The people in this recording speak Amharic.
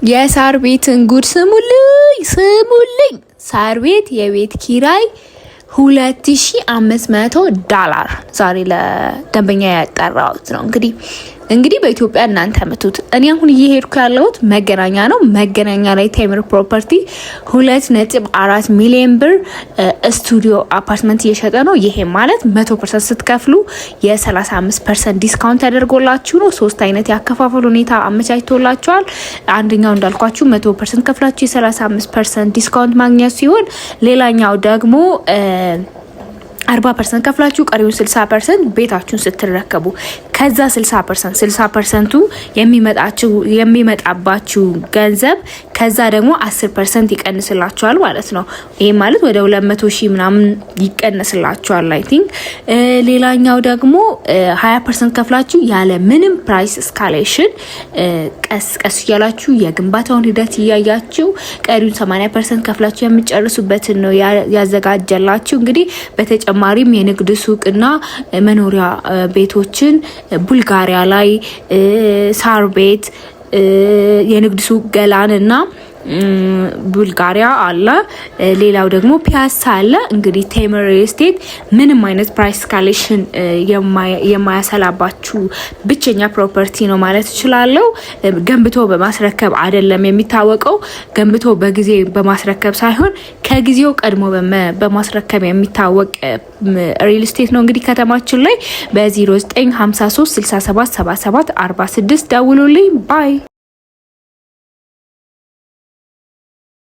የሳር ቤትን ጉድ ስሙልኝ ስሙልኝ። ሳር ቤት የቤት ኪራይ $2500 ዛሬ ለደንበኛ ያጠራሁት ነው። እንግዲህ በኢትዮጵያ እናንተ ምቱት። እኔ አሁን እየሄድኩ ያለሁት መገናኛ ነው። መገናኛ ላይ ቴምር ፕሮፐርቲ 2.4 ሚሊዮን ብር ስቱዲዮ አፓርትመንት እየሸጠ ነው። ይሄ ማለት 100% ስትከፍሉ የ35% discount ተደርጎላችሁ ነው። ሶስት አይነት ያከፋፈል ሁኔታ አመቻችቶላችኋል። አንደኛው እንዳልኳችሁ 100% ከፍላችሁ የ35% discount ማግኘት ሲሆን ሌላኛው ደግሞ 40% ከፍላችሁ ቀሪውን 60% ቤታችሁን ስትረከቡ ከዛ 60% 60%ቱ የሚመጣባችሁ ገንዘብ ከዛ ደግሞ 10% ይቀንስላችኋል ማለት ነው። ይሄ ማለት ወደ 200 ሺህ ምናምን ይቀንስላችኋል I think። ሌላኛው ደግሞ 20% ከፍላችሁ ያለ ምንም price escalation ቀስ ቀስ እያላችሁ የግንባታውን ሂደት እያያችሁ ቀሪውን 80% ከፍላችሁ የምትጨርሱበትን ነው ያዘጋጀላችሁ። እንግዲህ በተጨማሪም የንግድ ሱቅና መኖሪያ ቤቶችን ቡልጋሪያ ላይ፣ ሳር ቤት የንግድ ሱቅ ገላን እና ቡልጋሪያ አለ። ሌላው ደግሞ ፒያሳ አለ። እንግዲህ ቴምር ሪል ስቴት ምንም አይነት price escalation የማያሰላባችሁ ብቸኛ property ነው ማለት እችላለሁ። ገንብቶ በማስረከብ አይደለም የሚታወቀው። ገንብቶ በጊዜ በማስረከብ ሳይሆን ከጊዜው ቀድሞ በማስረከብ የሚታወቅ ሪል ስቴት ነው። እንግዲህ ከተማችን ላይ በ0953 67 77 46 ደውሉልኝ bye።